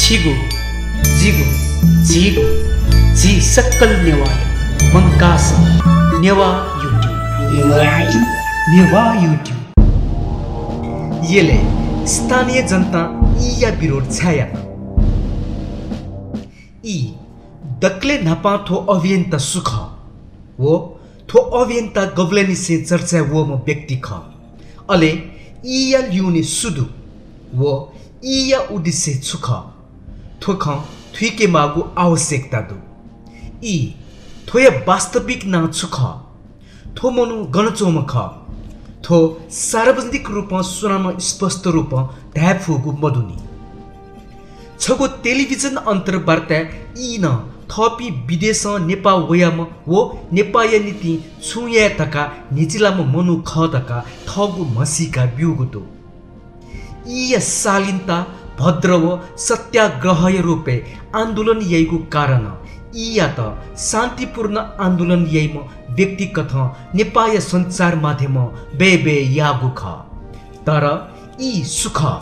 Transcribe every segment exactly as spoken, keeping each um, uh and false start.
छिगु, जिगु, झीगु, झी सकल नेवाःया मंकाः सः नेवाः YouTube। नेवाः YouTube। यलय् स्थानीय जनतां ईया विरोध छाय् यात? ई, दकलय् न्हापां थ्व अभियन्ता सु खः? व थ्व अभियन्ता गबलय्‌निसें चर्चाय् वःम्ह व्यक्ति खः? अले ईया ल्यूने सु दु? व ईया उद्देश्य छु खः? थ्व खँ थुइकेमाःगु आवश्यकता दु। ई, थ्वया वास्तविक नां छु खः? थ्व मनू गन च्वंम्ह खः? थ्व सार्वजनिक रूपं सुनानं स्पष्ट रूपं धाये फुगु मदुनि। छगू टेलिभिजन अन्तर्वार्ताय् ई नं थःपिं विदेशं नेपाः वयाम्ह व नेपाःया निंतिं छुं याये धकाः न्ह्यचिलाम्ह मनू खः धकाः थःगु म्हसीका ब्यूगु दु। ईया शालीनता, भद्र व सत्याग्रहया रूपय् आन्दोलन याइगु कारणं ईयात शान्तिपूर्ण आन्दोलन याइम्ह व्यक्तिकथं नेपाःया सञ्चार माध्यमं बय्‌बय् याःगु खः। तर ई सु खः?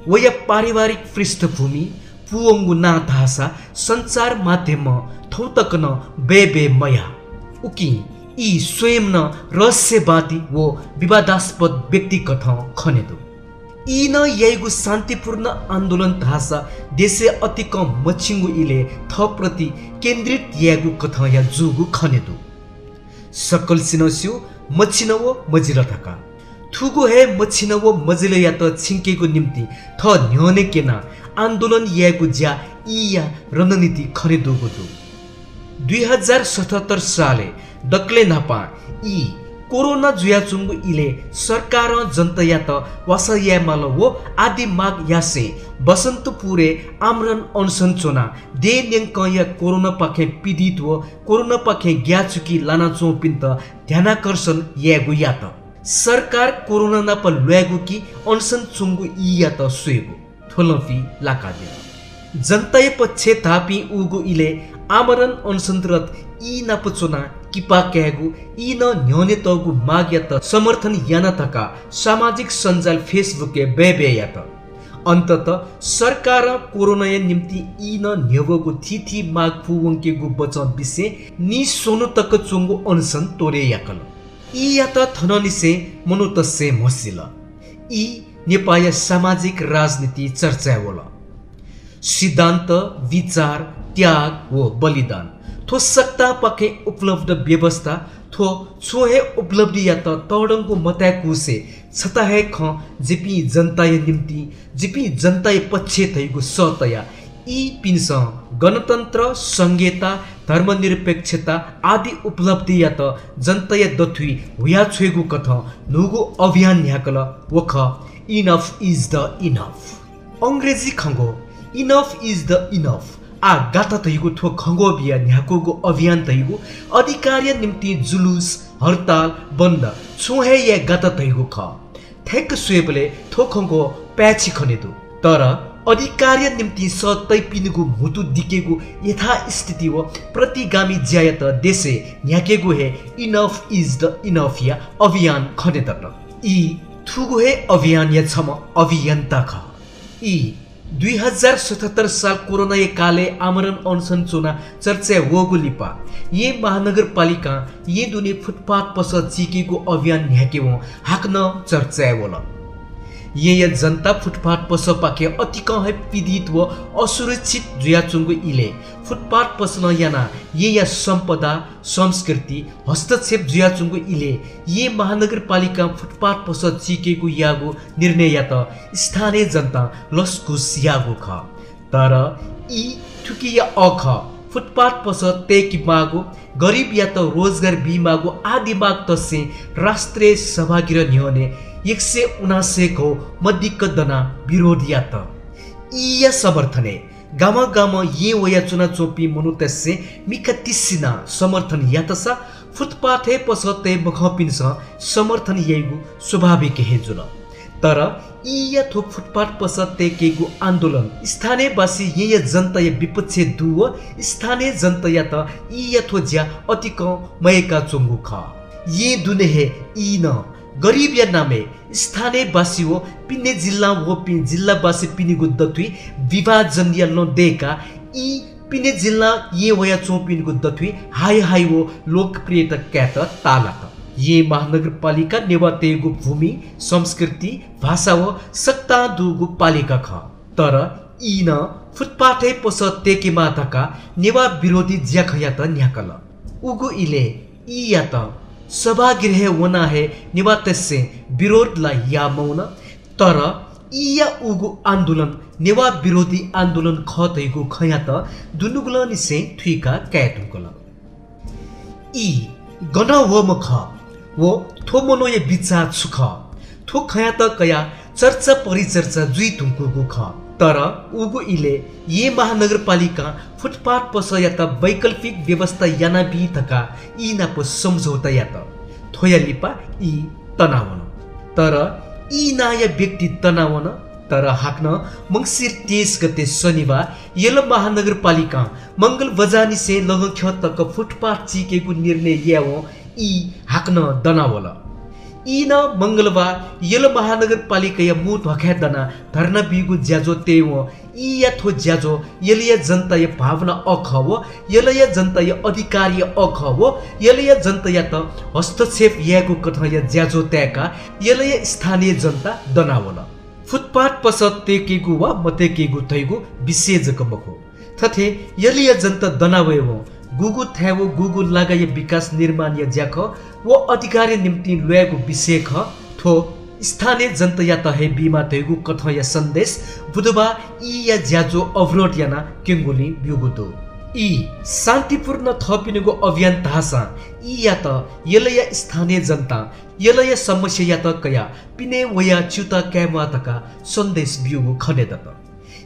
वया पारिवारिक पृष्ठभूमि, पूवंगु नां धाःसा सञ्चार माध्यमं थौं तक नं बय्‌बय् मयाः। उकिं ई स्वयं नं रहस्यवादी व विवादास्पद व्यक्तिकथं खने दु। ई नं याइगु शान्तिपूर्ण आन्दोलन धाःसा देशय् अतिकं मछिंगु इलय् थःप्रति केन्द्रित यायेगु कथंया जूगु खने दु। सकलसिनं स्यू, मछिन व मजिल धकाः। थुगु हे मछिन व मजिलयात छिंकेगु निंतिं थः न्ह्यःने क्यनाः आन्दोलन यायेगु ज्या ईया रणनीति खने दुगु दु। दुई हजार सतहत्तर सालय् दकलय् न्हापां ई कोरोना जुयाच्वंगु इलय् सरकारं जनतायात वासः यायेमाल व आदि माग यासें बसन्तपुरय् आमरण अनसन च्वनाः देय् न्यंकंया कोरोनापाखें पीडित व कोरोनापाखें ग्याःचुकि लानाच्वंपिन्त ध्यानाकर्षण यायेगु यात। सरकार कोरोना नाप ल्वायेगु कि अनसन च्वंगु ईयात स्वयेगु थ्वलंपिं लाकादिल। जनताया पक्षय् धाःपिं उगु इलय् आमरण अनसनरत ई नाप च्वनाः किपा कायेगु, ई नं न्ह्यःने तःगु मागयात समर्थन याना धकाः सामाजिक सञ्जाल Facebook-य् बय्‌बय् यात। अन्ततः सरकारं कोरोनाया निंतिं ई नं न्ह्यवःगु थीथी माग पूवंकेगु बचं बिसें नीस्वन्हु तक च्वंगु अनसन त्वरे याकल। ईयात थनंनिसें मनूतय्सं म्हसिल। ई नेपाःया सामाजिक राजनीतिइ चर्चाय् वल। सिद्धान्त, विचार, त्याग व बलिदान, थ्व सत्तापाखें उपलब्ध व्यवस्था, थ्व छुं हे उपलब्धियात तःधंगु मताय्कूसे छता हे खँ जिपिं जनताया निंतिं, जिपिं जनताया पक्षय् धइगु सः तयाः ईपिन्सं गणतन्त्र, संघीयता, धर्मनिरपेक्षता आदि उपलब्धियात जनताया दथुइ हुयाछ्वयेगु कथं न्हूगु अभियान न्ह्याकल, व खः Enough is the Enough। अंग्रेजी खँग्वः Enough is the Enough, आः गात धइगु थ्व खँग्वःबिया न्ह्याकूगु अभियान धइगु अधिकारया निंतिं जुलुस, हरताल, बन्द छुं हे याये गात धइगु खः। थ्यंक स्वयेबलय् थ्व खँग्वः पाय्छि खने दु। तर अधिकारया निंतिं सः तइपिनिगु म्हुतु दिकेगु यथास्थिति व प्रतिगामी ज्यायात देशय् न्ह्याकेगु हे Enough is the Enough या अभियान खने दत। ई थुगु हे अभियानया छम्ह अभियन्ता खः। ई दुई हजार सतहत्तर साल कोरोनाया कालय् आमरण अनसन च्वनाः चर्चाय् वःगु लिपा येँ महानगरपालिकां येँ दुने फुटपाथ पसः चीकेगु अभियान न्ह्याकेवं हाकनं चर्चाय् वल। येँया जनता फुटपाथ पसःपाखें अतिकं हे पीडित व असुरक्षित जुयाच्वंगु इलय् फुटपाथ पसलं यानाः येँया सम्पदा, संस्कृति हस्तक्षेप जुयाच्वंगु इलय् येँ महानगरपालिकां फुटपाथ पसः चीकेगु याःगु निर्णययात स्थानीय जनतां लसकुस याःगु खः। तर ई थुकिया अःखः फुटपाथ पसः तय्केमाःगु, गरिबयात रोजगार बीमाःगु आदि मागतय्सं राष्ट्रिय सभागृह न्ह्यःने एक सय उनान्सय घौ मदिक्क दनाः विरोध यात। ईया समर्थनय् गामं गामं येँ वयाच्वनाच्वंपिं मनूतय्सं मिखा तिस्सिनाः समर्थन यातसा फुटपाथय् पसः तये मखंपिन्सं समर्थन याइगु स्वाभाविक हे जुल। तर ईया थ्व फुटपाथ पसः तय्केगु आन्दोलन स्थानीयवासी येँया जनताया विपक्षय् दु व स्थानीय जनतायात ईया थ्व ज्या अतिकं मयय्काच्वंगु खः। येँ दुने हे ई नं गरिबया नामय् स्थानीयवासी व पिने जिल्लां वःपिं जिल्लावासीपिनिगु दथुइ विभाजनया लँ दय्काः ई पिने जिल्लां येँ वयाच्वंपिनिगु दथुइ हाइ हाइ व लोकप्रियता कायेत ताःलात। येँ महानगरपालिका नेवाःतय्गु भूमि, संस्कृति, भाषा व सकतां दुगु पालिका खः। तर ई नं फुटपाथय् पसः तय्केमाः धकाः नेवाः विरोधी ज्याखँयात न्ह्याकल। उगु इलय् ईयात सभागृहय् वनाः हे नेवाःतय्सं विरोध ला याः मवन, तर ईया उगु आन्दोलन नेवाः विरोधी आन्दोलन खः धइगु खँयात दुनुगलंनिसें थुइका काये धुंकल। ई गनं वःम्ह खः व थ्व मनूया बिचाः छु खः? थ्व खँयात कयाः चर्चा परिचर्चा जुइ धुंकूगु खः। तर उगु इलय् येँ महानगरपालिकां फुटपाथ पसःयात वैकल्पिक व्यवस्था यानाबी धकाः ई नाप सम्झौता यात। थ्वया लिपा ई तनावन। तर ई नांया व्यक्ति तनावन। तर हाकनं मंसिर तेइस गते शनिबाः यल महानगरपालिकां मंगलबजारनिसें लगंख्यः तक फुटपाथ चीकेगु निर्णय यायेवं ई हाकनं दनावल। ई नं मंगलबाः यल महानगरपालिकाया मू ध्वाखाय् दनाः धर्ना बीगु ज्याझ्वः तयेवं ईया थ्व ज्याझ्वः यलया जनताया भावना अःखः व यलया जनताया अधिकारया अःखः व यलया जनतायात हस्तक्षेप यायेगु कथंया ज्याझ्वः ताय्काः यलया स्थानीय जनता दनावल। फुटपाथ पसः तय्केगु वा मतय्केगु धइगु विषय जक मखु। थथे यलया जनता दनावयेवं गुगु थाय् व गुगु लागाया विकास निर्माणया ज्याखँ व अधिकारया निंतिं ल्वायेगु विषय खः। थ्व स्थानीय जनतायात हे बीमाः धइगु कथंया सन्देश बुधबाः ईया ज्याझ्वः अवरोध यानाः क्यंगुलिं ब्यूगु दु। ई शान्तिपूर्ण थःपिनिगु अभियान धाःसां ईयात यलया स्थानीय जनतां यलया समस्यायात कयाः पिने वयाः च्यूताः कायेमाः धकाः सन्देश ब्यूगु खनेदत।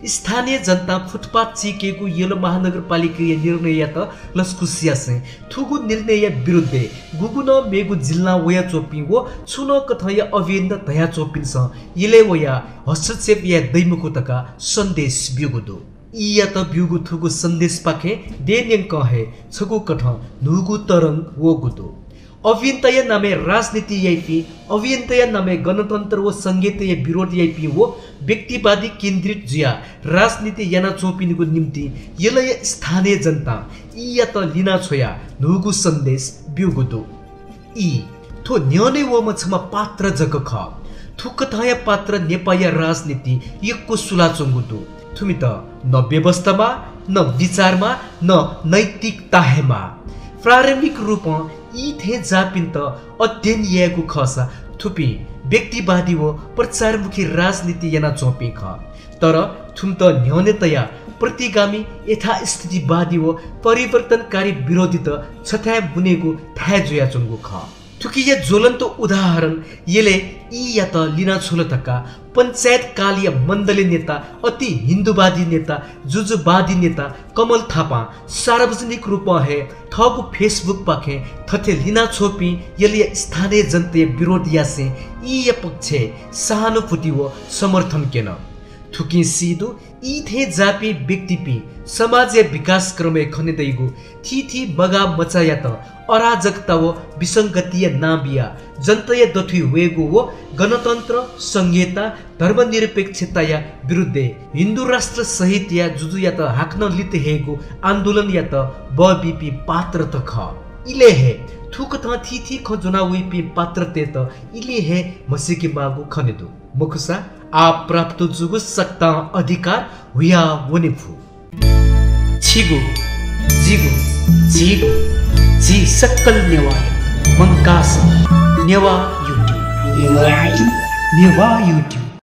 स्थानीय जनतां फुटपाथ चीकेगु यल महानगरपालिकाया निर्णययात लसकुस यासें थुगु निर्णयया विरुद्धय् गुगुं नं मेगु जिल्लां वयाच्वंपिं व छुं नं कथंया अभियन्ता धयाच्वंपिन्सं यलय् वयाः हस्तक्षेप याये दइमखु धकाः सन्देश ब्यूगु दु। ईयात ब्यूगु थुगु सन्देशपाखें देय् न्यंकं हे छगू कथं न्हूगु तरंग वःगु दु। अभियन्ताया नामय् राजनीति याइपिं, अभियन्ताया नामय् गणतन्त्र व संघीयताया विरोध याइपिं व व्यक्तिवादी केन्द्रित जुयाः राजनीति यानाच्वंपिनिगु निंतिं यलया स्थानीय जनतां ईयात लिनाछ्वयाः न्हूगु सन्देश ब्यूगु दु। ई थ्व न्ह्यःने वःम्ह छम्ह पात्र जक खः। थुकथंया पात्र नेपाःया राजनीतिइ यक्व सुलाच्वंगु दु। थुमित न व्यवस्था माः, न विचार माः, न नैतिकता हे माः। प्रारम्भिक रूपं ई थें जाःपिन्त अध्ययन यायेगु खःसा थुपिं व्यक्तिवादी व प्रचारमुखी राजनीति यानाच्वंपिं खः। तर थुमित न्ह्यःने तयाः प्रतिगामी, यथास्थितिवादी व परिवर्तनकारी विरोधीत छथाय् मुनेगु थाय् जुयाच्वंगु खः। थुकिया ज्वलन्त उदाहरण यलय् ईयात लिनाछ्वल धकाः पञ्चायतकालया मण्डली नेता, अति हिन्दुवादी नेता, जुजुवादी नेता कमल थापां सार्वजनिक रूपं हे थःगु Facebook पाखें थथे लिनाछ्वःपिं यलया स्थानीय जनताया विरोध यासें ईया पक्षय् सहानुभूति व समर्थन क्यन। थुकिं सी दु, ई थें जाःपिं व्यक्तिपिं समाजया विकासक्रमय् खने दइगु थीथी मगाः मचायात अराजकता व विसंगतिया नां बियाः जनताया दथुइ वयेगु व गणतन्त्र, संघीयता, धर्मनिरपेक्षताया विरुद्धय् हिन्दू राष्ट्र सहितया जुजुयात हाकनं लित हयेगु आन्दोलनयात बः बीपिं पात्रत खः। इलय् हे थुकथं थीथी खँ ज्वना वइपिं पात्रतय्त इलय् हे म्हसीके माःगु खने दु। मखुसा आः प्राप्त जूगु सकतां अधिकार हुया वने फु। छिगु, जिगु, झीगु, झी सकल नेवाःया मंकाः सः नेवाः YouTube। नेवाः YouTube।